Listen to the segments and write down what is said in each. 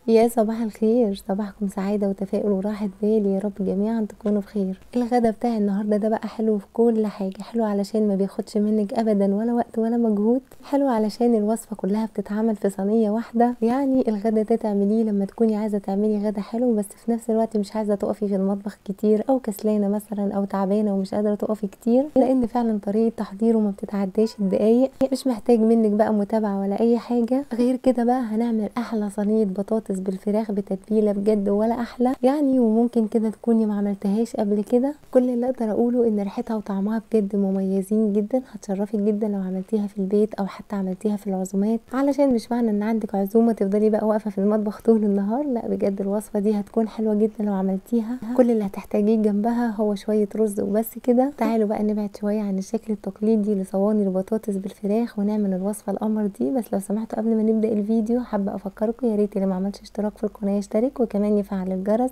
يا صباح الخير، صباحكم سعادة وتفاؤل وراحة بال، يا رب جميعا تكونوا بخير. الغدا بتاع النهاردة ده بقى حلو في كل حاجة، حلو علشان ما بياخدش منك ابدا ولا وقت ولا مجهود، حلو علشان الوصفة كلها بتتعمل في صينية واحدة. يعني الغدا ده تعمليه لما تكوني عايزة تعملي غدا حلو بس في نفس الوقت مش عايزة تقفي في المطبخ كتير، او كسلانة مثلا او تعبانة ومش قادرة تقفي كتير، لان فعلا طريقة تحضيره ما بتتعداش الدقايق، مش محتاج منك بقى متابعة ولا اي حاجة. غير كده بقى هنعمل احلى صينية بطاطس بالفراخ بتتبيله بجد ولا احلى يعني، وممكن كده تكوني ما عملتهاش قبل كده. كل اللي اقدر اقوله ان ريحتها وطعمها بجد مميزين جدا، هتشرفك جدا لو عملتيها في البيت او حتى عملتيها في العزومات، علشان مش معنى ان عندك عزومة تفضلي بقى واقفة في المطبخ طول النهار، لا بجد الوصفة دي هتكون حلوة جدا لو عملتيها. كل اللي هتحتاجيه جنبها هو شوية رز وبس كده. تعالوا بقى نبعد شوية عن الشكل التقليدي لصواني البطاطس بالفراخ ونعمل الوصفة القمر دي. بس لو سمحتوا قبل ما نبدا الفيديو حابة افكركم، يا ريت اللي ما عملش اشتراك في القناة يشترك، وكمان يفعل الجرس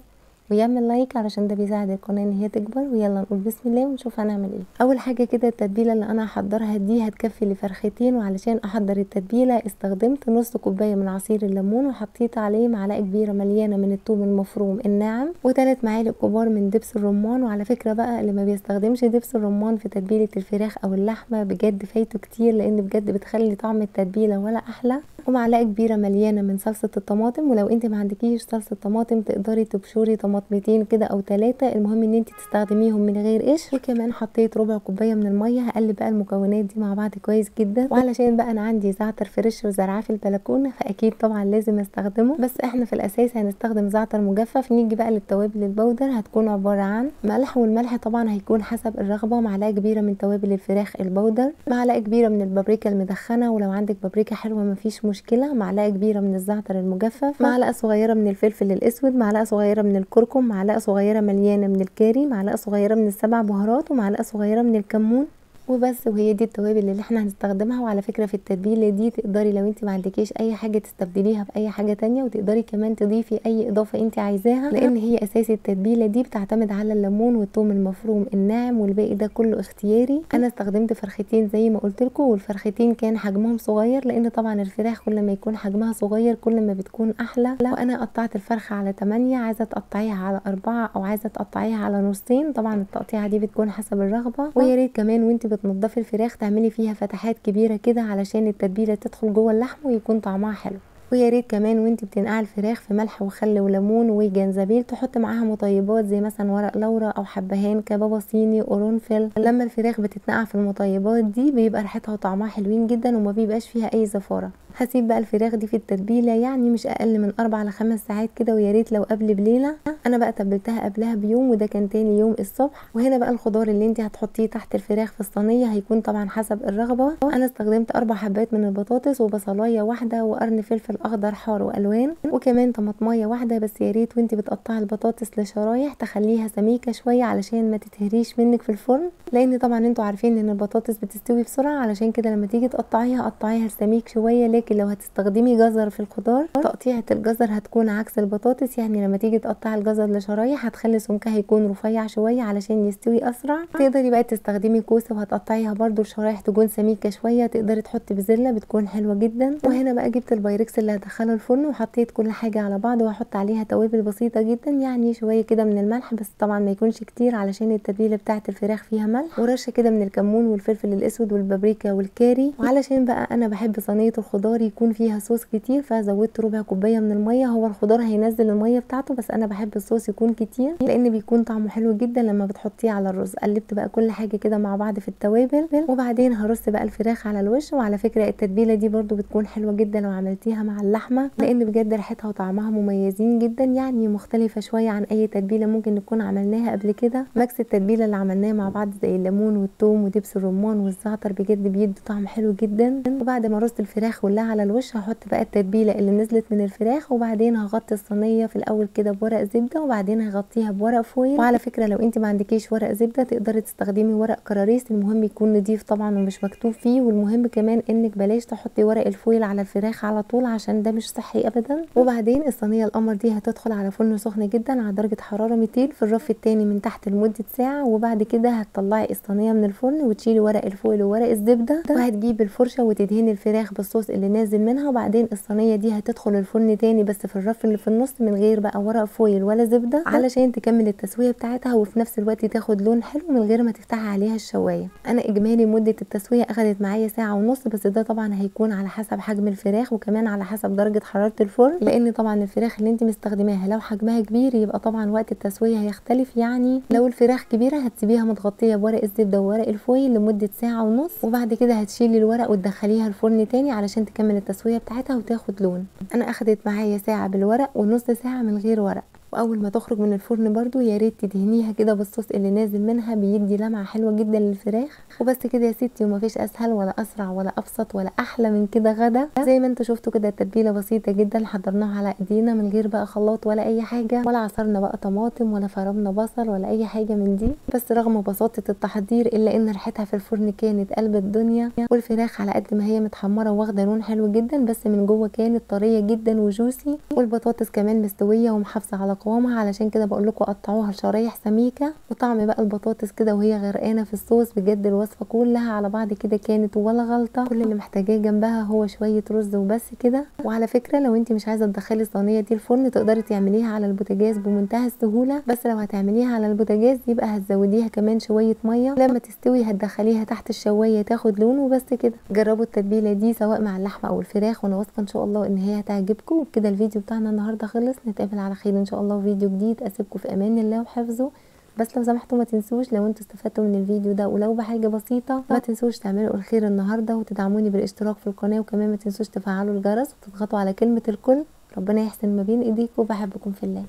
ويعمل لايك علشان ده بيساعد القناة ان هي تكبر. ويلا نقول بسم الله ونشوف هنعمل ايه. اول حاجة كده التتبيله اللي انا هحضرها دي هتكفي لفرختين، وعلشان احضر التتبيله استخدمت نص كوباية من عصير الليمون، وحطيت عليه معلقه كبيرة مليانة من الثوم المفروم الناعم، وثلاث معالق كبار من دبس الرمان. وعلى فكرة بقى اللي ما بيستخدمش دبس الرمان في تتبيله الفراخ او اللحمة بجد فايته كتير، لان بجد بتخلي طعم التتبيله ولا احلى. ومعلقة كبيرة مليانة من صلصه الطماطم، ولو انت ما عندكيش صلصه طماطم تقدري تبشري طماطمتين كده او 3، المهم ان انت تستخدميهم من غير قشر. وكمان حطيت ربع كوباية من المية. هقلب بقى المكونات دي مع بعض كويس جدا. وعلشان بقى انا عندي زعتر fresh وزرعاه في البلكونه فاكيد طبعا لازم استخدمه، بس احنا في الاساس هنستخدم زعتر مجفف. نيجي بقى للتوابل ال powder، هتكون عبارة عن ملح، والملح طبعا هيكون حسب الرغبة، معلقه كبيرة من توابل الفراخ ال powder، معلقه كبيرة من البابريكا المدخنه، ولو عندك بابريكا حلوة مفيش مشكلة، معلقه كبيرة من الزعتر المجفف، معلقه صغيرة من الفلفل الاسود، معلقه صغيرة من الكركم، معلقه صغيرة مليانة من الكاري، معلقه صغيرة من السبع بهارات، ومعلقة صغيرة من الكمون وبس. وهي دي التوابل اللي احنا هنستخدمها. وعلى فكرة في التتبيله دي تقدري لو انت ما عندكيش اي حاجة تستبدليها باي حاجة تانية، وتقدري كمان تضيفي اي اضافه انت عايزاها، لان هي اساس التتبيله دي بتعتمد على الليمون والثوم المفروم الناعم، والباقي ده كله اختياري. انا استخدمت فرختين زي ما قلت لكم، والفرختين كان حجمهم صغير، لان طبعا الفراخ كل ما يكون حجمها صغير كل ما بتكون احلى. وانا قطعت الفرخه على 8، عايزه تقطعيها على 4 او عايزه تقطعيها على نصين، طبعا التقطيعه دي بتكون حسب الرغبة. ويا ريت كمان وانت تنضفي الفراخ تعملي فيها فتحات كبيرة كده علشان التتبيله تدخل جوه اللحم ويكون طعمها حلو. ويا ريت كمان وانت بتنقعي الفراخ في ملح وخل وليمون وجنزبيل تحط معاها مطيبات زي مثلا ورق لورا او حبهان، كبابه صيني، قرنفل. لما الفراخ بتتنقع في المطيبات دي بيبقى ريحتها وطعمها حلوين جدا وما بيبقاش فيها اي زفاره. هسيب بقى الفراخ دي في التتبيله يعني مش اقل من 4 ل 5 ساعات كده، ويا ريت لو قبل بليلة. انا بقى تبلتها قبلها بيوم، وده كان تاني يوم الصبح. وهنا بقى الخضار اللي انت هتحطيه تحت الفراخ في الصينية هيكون طبعا حسب الرغبة. انا استخدمت 4 حبات من البطاطس، وبصلايه واحدة، وقرن فلفل اخضر حار والوان، وكمان طماطمايه واحدة. بس يا ريت وانت بتقطعي البطاطس لشرايح تخليها سميكة شوية علشان ما تتهريش منك في الفرن، لان طبعا انتوا عارفين ان البطاطس بتستوي بسرعة، علشان كده لما تيجي تقطعيها قطعيها سميك شوية. لكن لو هتستخدمي جزر في الخضار تقطيعه الجزر هتكون عكس البطاطس، يعني لما تيجي تقطعي الجزر لشرايح هتخلي سمكها يكون رفيع شوية علشان يستوي اسرع. تقدري بقى تستخدمي كوسة وهتقطعيها برده لشرايح تكون سميكة شوية، تقدري تحطي بزله بتكون حلوة جدا. وهنا بقى جبت البايركس اللي هدخله الفرن وحطيت كل حاجة على بعض، وهحط عليها توابل بسيطة جدا، يعني شوية كده من الملح بس طبعا ما يكونش كتير علشان التتبيله بتاعه الفراخ فيها ملح، ورشه كده من الكمون والفلفل الاسود والبابريكا والكاري. وعلشان بقى انا بحب صينية الخضار يكون فيها صوص كتير فزودت ربع كوباية من المية. هو الخضار هينزل المية بتاعته بس انا بحب الصوص يكون كتير لان بيكون طعمه حلو جدا لما بتحطيه على الرز. قلبت بقى كل حاجة كده مع بعض في التوابل، وبعدين هرص بقى الفراخ على الوش. وعلى فكرة التتبيله دي برده بتكون حلوة جدا لو عملتيها مع اللحمة، لان بجد ريحتها وطعمها مميزين جدا، يعني مختلفة شوية عن اي تتبيله ممكن نكون عملناها قبل كده. mix التتبيله اللي عملناها مع بعض زي الليمون والثوم ودبس الرمان والزعتر بجد بيدوا طعم حلو جدا. وبعد ما رصت الفراخ كلها على الوش هحط بقى التتبيله اللي نزلت من الفراخ، وبعدين هغطي الصينية في الاول كده بورق زبدة، وبعدين هغطيها بورق foil. وعلى فكرة لو انت ما عندكيش ورق زبدة تقدري تستخدمي ورق كراريس، المهم يكون نضيف طبعا ومش مكتوب فيه. والمهم كمان انك بلاش تحطي ورق ال foil على الفراخ على طول عشان ده مش صحي ابدا. وبعد وبعدين الصينية القمر دي هتدخل على فرن سخن جدا على درجه حرارة 200 في الرف الثاني من تحت لمدة ساعة. وبعد كده هتطلعي الصينية من الفرن وتشيلي ورق ال foil وورق الزبدة، وهتجيبي الفرشة وتدهني الفراخ بالصوص اللي نازل منها. وبعدين الصينية دي هتدخل الفرن تاني بس في الرف اللي في النص من غير بقى ورق foil ولا زبدة، علشان تكمل التسوية بتاعتها وفي نفس الوقت تاخد لون حلو من غير ما تفتحي عليها الشوايه. انا اجمالي مده التسوية اخدت معايا ساعة ونص، بس ده طبعا هيكون على حسب حجم الفراخ وكمان على حسب درجه حرارة الفرن، لان طبعا الفراخ اللي انت مستخدماها لو حجمها كبير يبقى طبعا وقت التسوية هيختلف. يعني لو الفراخ كبيرة هتسيبيها متغطيه بورق الزبدة وورق ال foil لمدة ساعة ونص، وبعد كده هتشيلي الورق وتدخليها الفرن تاني علشان تكمل التسوية بتاعتها وتاخد لون. انا اخدت معايا ساعة بالورق ونص ساعة من غير ورق. واول ما تخرج من الفرن برضو يا ريت تدهنيها كده بالصوص اللي نازل منها، بيدي لمعة حلوة جدا للفراخ. وبس كده يا ستي، ومفيش اسهل ولا اسرع ولا ابسط ولا احلى من كده غدا. زي ما انتوا شفتوا كده التتبيله بسيطة جدا، حضرناها على ايدينا من غير بقى خلاط ولا اي حاجة، ولا عصرنا بقى طماطم ولا فرمنا بصل ولا اي حاجة من دي. بس رغم بساطة التحضير الا ان ريحتها في الفرن كانت قلب الدنيا، والفراخ على قد ما هي متحمره واخده لون حلو جدا بس من جوه كانت طرية جدا وجوسي، والبطاطس كمان مستوية ومحافظة على قوامها، علشان كده بقول لكم قطعوها لشرايح سميكة. وطعم بقى البطاطس كده وهي غرقانة في الصوص، بجد الوصفة كلها على بعض كده كانت ولا غلطه. كل اللي محتاجاه جنبها هو شوية رز وبس كده. وعلى فكرة لو انت مش عايزه تدخلي الصينية دي الفرن تقدري تعمليها على البوتاجاز بمنتهى السهولة، بس لو هتعمليها على البوتاجاز يبقى هتزوديها كمان شوية مية، لما تستوي هتدخليها تحت الشوايه تاخد لون وبس كده. جربوا التتبيله دي سواء مع اللحمة او الفراخ، وانا واثقة ان شاء الله ان هي هتعجبكم. وبكده الفيديو بتاعنا النهارده خلص، نتقابل على خير ان شاء الله فيديو جديد. اسيبكم في امان الله وحفظه. بس لو سمحتوا ما تنسوش لو انتوا استفدتوا من الفيديو ده ولو بحاجة بسيطة ما تنسوش تعملوا الخير النهارده وتدعموني بالاشتراك في القناة، وكمان ما تنسوش تفعلوا الجرس وتضغطوا على كلمة الكل. ربنا يحسن ما بين ايديكم، وبحبكم في الله.